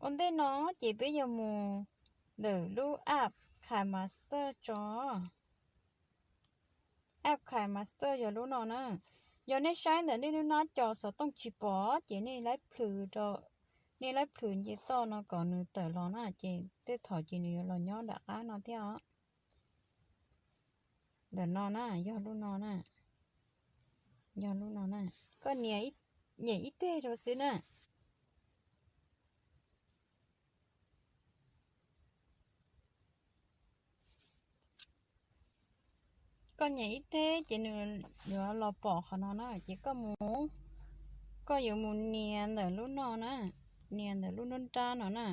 Ua ntej no ces peb yuav mus ntawm lub app KineMaster tso. App KineMaster yog lub no na. Yog nej saib ntawm nej lub nab co xov tooj tsis pom ces nej laib plhws rau, nej laib plhws nce toj no kom nws tawm los na, ces tej thaum ces nws yuav los nyob nram qab no thiab os. Ntawm no na, yog lub no na, yog lub no na. Koj nias, nyem ib teg rau xwb na. Koj nyem ib teg ces nws yuav los pom qhov no na, ces koj mus, koj yuav mus nias ntawm lub no na, nias ntawm lub nruab nrab no na,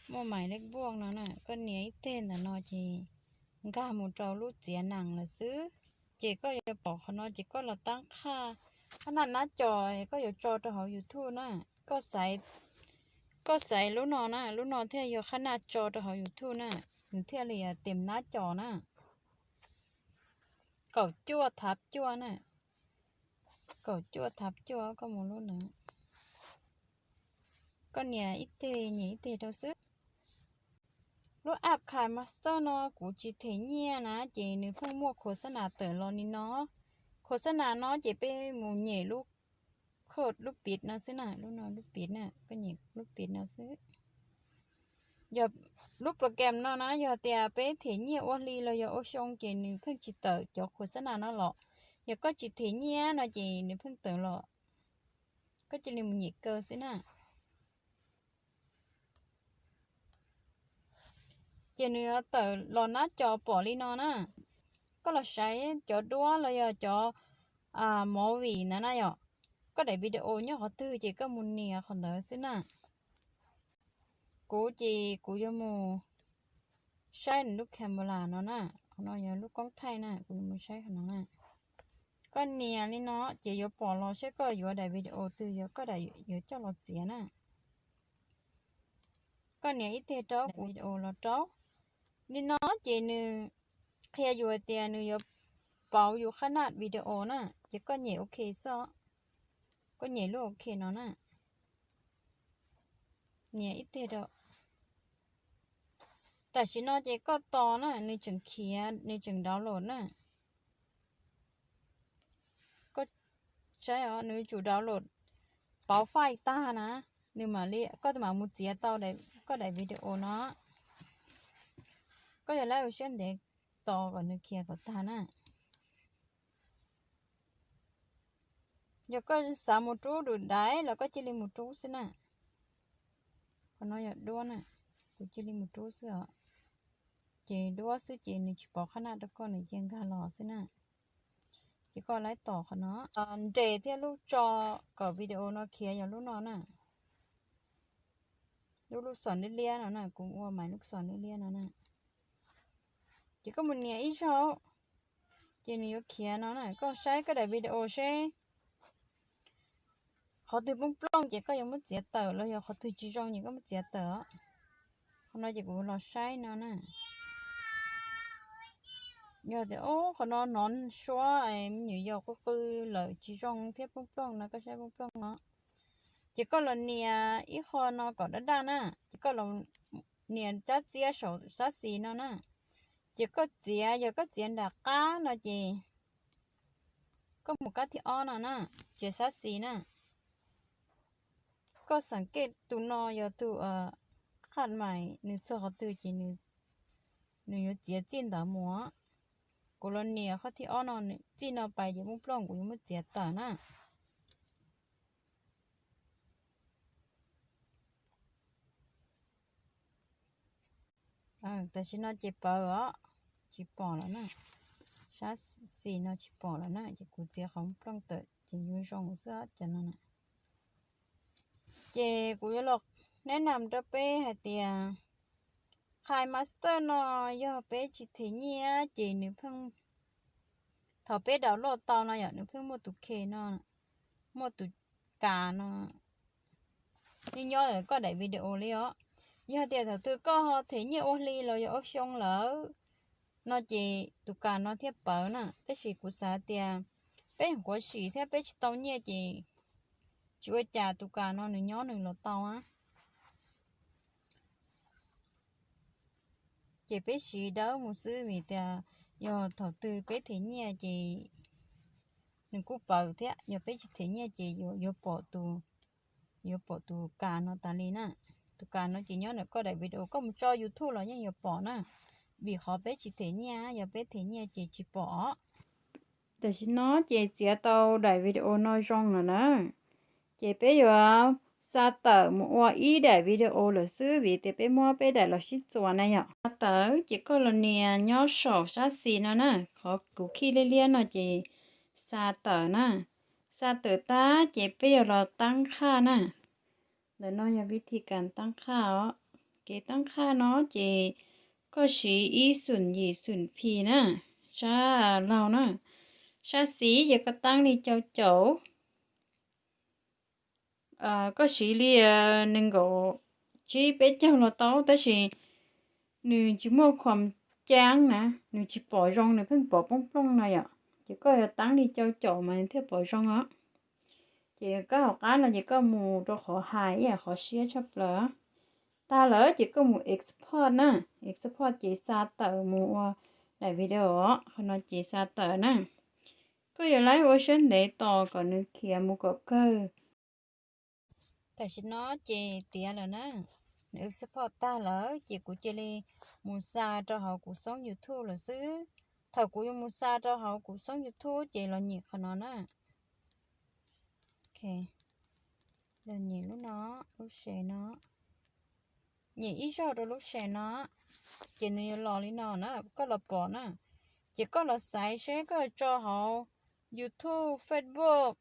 muaj mais lej npuaj no na, koj nias ib teg ntawm no ces nkag mus rau lub txiav nees lawm xwb. Ces koj yuav pom qhov no ces koj los tab qhaj, qhab naj nab co, koj yuav tso rau hauv YouTube na. Koj xaiv lub no na, lub no thiaj yog qhab naj tso rau hauv YouTube na, nws thiaj li tes nab co na. Kaum cuaj thav cuaj na, kaum cuaj thav cuaj, koj mus lub na. Koj nias ib teg, nyem ib teg rau xwb. Lub app KineMaster no kuv tsis them nyiaj na, ces nws pheej muaj khos xab nas tawm los li no. Khos xab nas no ces peb mus nyem lub, lub piv no xwb na, lub no lub piv na, koj nyem lub piv no xwb. Yog lub program no na, yog tias peb them nyiaj ua hli los yog ua xyoo ces nws pheej tsis tawm cov khos xab nas no los. Yog koj tsis them nyiaj no ces nws pheej tawm los. Koj cia li mus nyem kaw xwb na. Ces nws yuav tawm los nab co pom li no na. Koj los saib cov duab los yog cov movie ntawd na yom. Koj daim video nyob qhov twg ces koj mus nias qhov ntawd xwb na. Kuv ces kuv yuav mus saib nws lub camera no na, qhov no yog lub koob thaij na, kuv yuav mus saib qhov no na. Koj nias li no ces yuav pom los saib koj yuav daim video twg, yog koj daim yuav coj los txiav na. Koj nias ib teg rau kuv video los rau. Li no ces nws qhia yus hais tias nws yuav pauv yus qhab naj video na, ces koj nyem ok xwb. Koj nyem lub ok no na. Nias ib teg rau. Tam sim no ces koj tos na, nws tseem khiav, nws tseem download na. Koj saib os, nws yuav tsum download pauv file tag na, nws mam li, koj mam mus txiav tau koj daim video no. Koj yuav laib ua siab ntev tos kom nws khiav kom tag na. Yog koj xav mus rub dum daiv los koj cia li mus rub xwb na. Qhov no yog duab na, kuv cia li mus rub xwb os. Ces duab xwb ces nws tsis pauv qhab naj rau koj, nws cia nkag los xwb na. Ces koj laib tos qhov no. Nres thiab lub tso kom video no khiav yog lub no na. Lub lub xom liab liab no na, kuv ua mais lub xom liab liab no na. Ces koj mus nias ib zaug, ces nws yuav khiav no na, koj saib koj daim video seb qhov twg poob plooj ces koj yuav muab txiav tawm, los yog qhov twg tsis zoo ces koj muab txiav tawm os. Qhov no ces kuv los saib no na. Yog tias, o, qhov no hnov suab me nyuam yaus qw qw lawm tsis zoo thiab poob plooj no, koj saib poob plooj no. Ces koj los nias ib qho no kom daj daj na, ces koj los nias cab txiab saum sab xis no na. Ces koj txiav, yog koj txiav nram qab no ces koj mus kab thib ob no na, tsev sab xis na. Koj xav kev tus no yog tus qhaj mais nws txog qhov twg ces nws yuav txiav txij ntawd mus. Kuv los nias qhov thib ob no, txij no pais ces poob plooj kuv yuav muab txiav tawm na. Tam sim no ces pawv os, tsis pom lawm na. Sab xis no tsis pom lawm na, ces kuv txiav qhov plooj tawm ces yuav zoo xwb cov no na. Ces kuv yuav los neb nam rau peb hais tias KineMaster no yog peb tsis them nyiaj ces nws pheej, thaum peb download tau no yom, nws pheej muaj tus khe no, muaj tus kas no nyob nyob koj daim video li os. Yog tias thaum twg koj ho them nyiaj ua hli los yog ua xyoo lawm no ces tus kas no thiaj pawv na. Tab sis kuv xav tias peb nyuam qhuav sim thiab peb tsis tau nyiaj ces tsis ua cas, tus kas no nws nyob nws los tau na. Ces peb siv dawb mus xwb vim tias yog thaum twg peb them nyiaj ces nws kuj paws thiab, yog peb tsis them nyiaj ces yuav pom tus, yuav pom tus kas no tas li na. Tus kas no ces nyob ntawm koj daim video, koj mus tso YouTube los yeej yuav pom na, vim qhov peb tsis them nyiaj, yog peb them nyiaj ces tsis pom. Tam sim no ces txiav tau daim video no zoo lawm na, ces peb yuav xa tawm mus ua ib daim video lawm xwb vim tias peb muab peb daim los sib txuas na yom. Xa tawm ces koj los nias nyob saum sab xis no na, qhov kuv khij liab liab no ces xa tawm na. Xa tawm tag ces peb yuav los tab qhaj na. Ntawm no yog vib thi kas tab qhaj os. Kev tab qhaj no ces koj siv ib xum yim xum phi na, sab laug na. Sab xis ces koj tab li caum caum. Koj siv li nees nkaum tsib peb caug los tau tab sis nws tsis muaj khuam caav na, nws tsis pom zoo, nws pheej pom plooj plooj no yom. Ces koj yuav tab li caum caum mas nws thiaj pom zoo os. Ces koj hauv qab no ces koj mus rau qhov hais ib yam qhov siab tshaj plaws. Tag lawm ces koj mus export na, export ces xa tawm mus ua daim video os, qhov no ces xa tawm na. Koj yuav laib ua siab ntev tos kom nws khiav mus kom kawg. Tam sim no ces tiav lawm na, nws export tag lawm ces kuv cia li mus xa rau hauv kuv xoob YouTube lawm xwb. Thaum kuv yuav mus xa rau hauv kuv xoob YouTube ces los nyem qhov no na. Los nyem lub no, lub share no, nyem ib zaug rau lub share no, ces nws yuav los li no na, koj los pom na. Ces koj los xaiv seb koj yuav tso hauv YouTube, Facebook,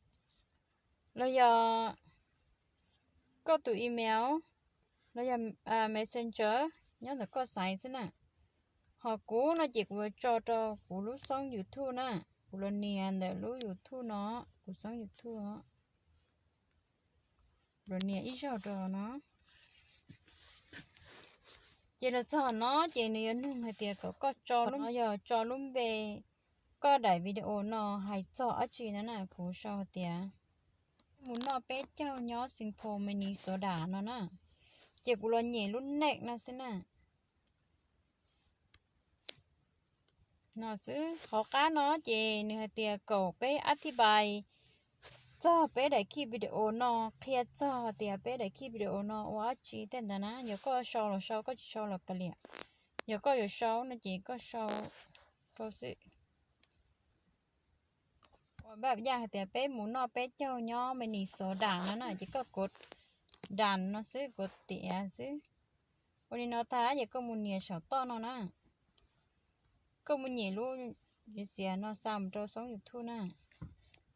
los yog koj tus email, los yog Messenger, nyob ntawm koj xaiv xwb na. Ho kuv no ces kuv yuav tso rau kuv lub xoob YouTube na, kuv los nias ntawm lub YouTube no, kuv xoob YouTube, los nias ib zaug rau no. Ces los txog no ces nws yuav nug hais tias kom koj tso lub, yog tso lub npe koj daim video no hais txog dab tsi no na, kuv sau hais tias mus noj peb caug nyob Saint Paul, Minnesota no na. Ces kuv los nyem lub next no xwb na. No xwb, hauv qab no ces nws hais tias kom peb a thi pais txog peb daim khij video no, qhia txog tias peb daim khij video no ua dab tsi tej ntawd na. Yog koj sau los sau, koj tsis sau los kav liam. Yog koj yuav sau no ces koj sau rau xwb. Ua npaj yaj hais tias peb mus noj peb caug nyob Minnesota no na, ces koj kuv done no xwb, kuv tiav xwb. Ua li no tag ces koj mus nias saum toj no na. Koj mus nyem lub xiav no xa mus rau xoob YouTube na.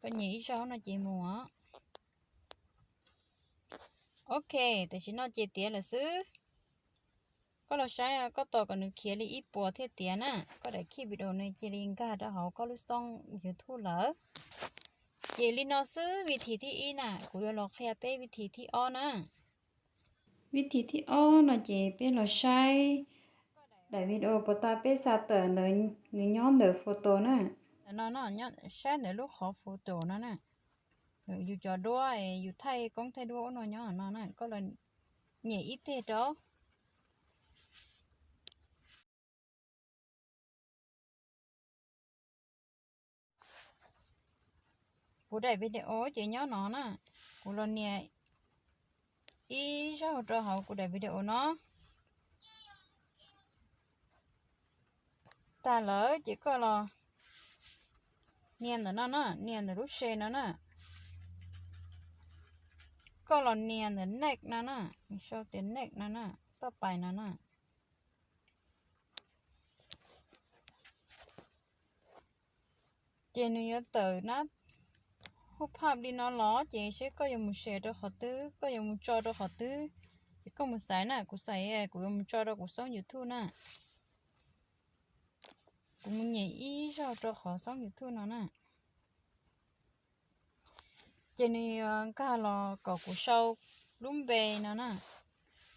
Koj nyem ib zaug no ces mus os. Ok, tam sim no ces tiav lawm xwb. Koj los saib, koj tos kom nws khiav li ib puas thiaj tiav na. Koj daim khij video no cia li nkag rau hauv koj lub xoob YouTube lawm. Ces li no xwb vib thib thib ib na, kuv yuav los qhia peb vib thib thib ob na. Vib thib thib ob no ces peb los saib daim video puas tau peb xa tawm ntawd, nws nyob ntawm photo na. Ntawm no, saib ntawm lub qhov photo no na. Yus cov duab, yus thaij koob thaij duab ub no nyob no na, koj los nyem ib teg rau. Kuv daim video ces nyob no na, kuv los nias ib zaug rau hauv kuv daim video no. Tag lawm ces koj los nias ntawm no na, nias ntawm lub se no na. Koj los nias ntawm next no na, sau tias next no na, toj pais no na. Ces nws yuav tawm na, hu phaj li no los ces seb koj yuav mus share rau qhov twg, koj yuav mus tso rau qhov twg. Ces koj mus xaiv na, kuv xaiv kuv yuav mus tso rau kuv xoob YouTube na. Kuv mus nyem ib zaug rau qhov xoob YouTube no na. Ces nws yuav nkag los kom kuv sau lub npe no na.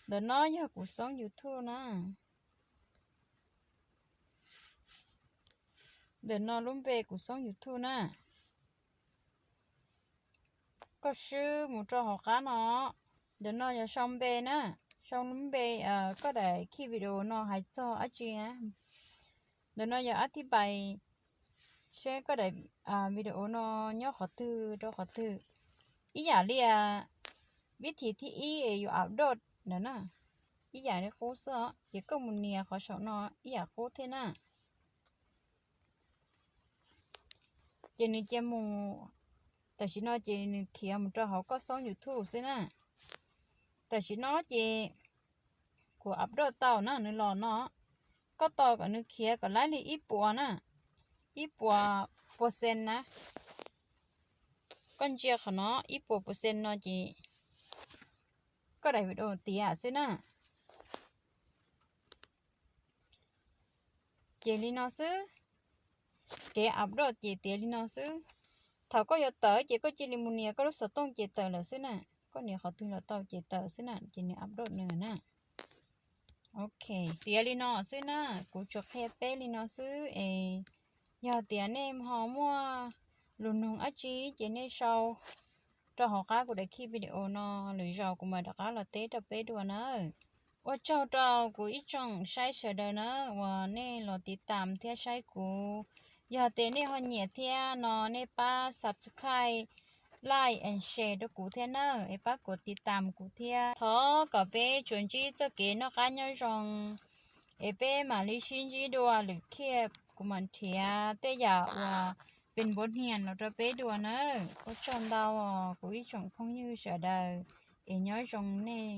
Ntawm no yog kuv xoob YouTube na. Ntawm no lub npe kuv xoob YouTube na. Koj swb mus rau hauv qab no. Ntawm no yog sau npe na. sau lub npe, koj daim khij video no hais txog dab tsi. Ntawm no yog ab thib pais seb koj daim video no nyob qhov twg rau qhov twg. Ib yam li vib thim thib ib es yus upload ntawd na, ib yam li qub xwb os. Ces koj mus nias qhov saum no ib yam qub thiab na. Ces nws cia mus, tam sim no ces nws khiav mus rau hauv koj xoob YouTube xwb na. Tam sim no ces kuv upload tau na, nws los no, koj tos kom nws khiav kom laib li ib puas na, ib puas percent na. Koj ntsia qhov no ib puas percent no ces koj daim video tiav xwb na. Ces li no xwb, kev upload ces tiav li no xwb. Thaum koj yuav tawm ces koj cia li mus nias koj lub xov tooj ces tawm lawm xwb na. Koj nias qhov twg los tau ces tawm xwb na, ces nws upload nws na. Ok, tiav li no xwb na, kuv tsuas qhia peb li no xwb es yog tias nej ho muaj lus nug dab tsi ces nej sau rau hauv qab kuv daim khij video no, lwm zaus kuv mam rov qab los teb rau peb dua nawb. Ua tsaug rau kuv ib tsoom saib sawv daws na, uas nej los tiv tam thiab saib kuv. Yog tias nej ho nyiam thiab no nej pab subscribe, like and share rau kuv thiab nawb, es pab kuv tiv tam kuv thiab. Thov kom peb tsuas ntsib txoj kev noj qab nyob zoo, es peb mam li sib ntsib dua lwm khiaj, kuv mam nrhiav tej yam uas pes npuav hnias los rau peb dua nawb. Ua tsaug ntau os kuv ib tsoom phooj ywg sawv daws, es nyob zoo nej.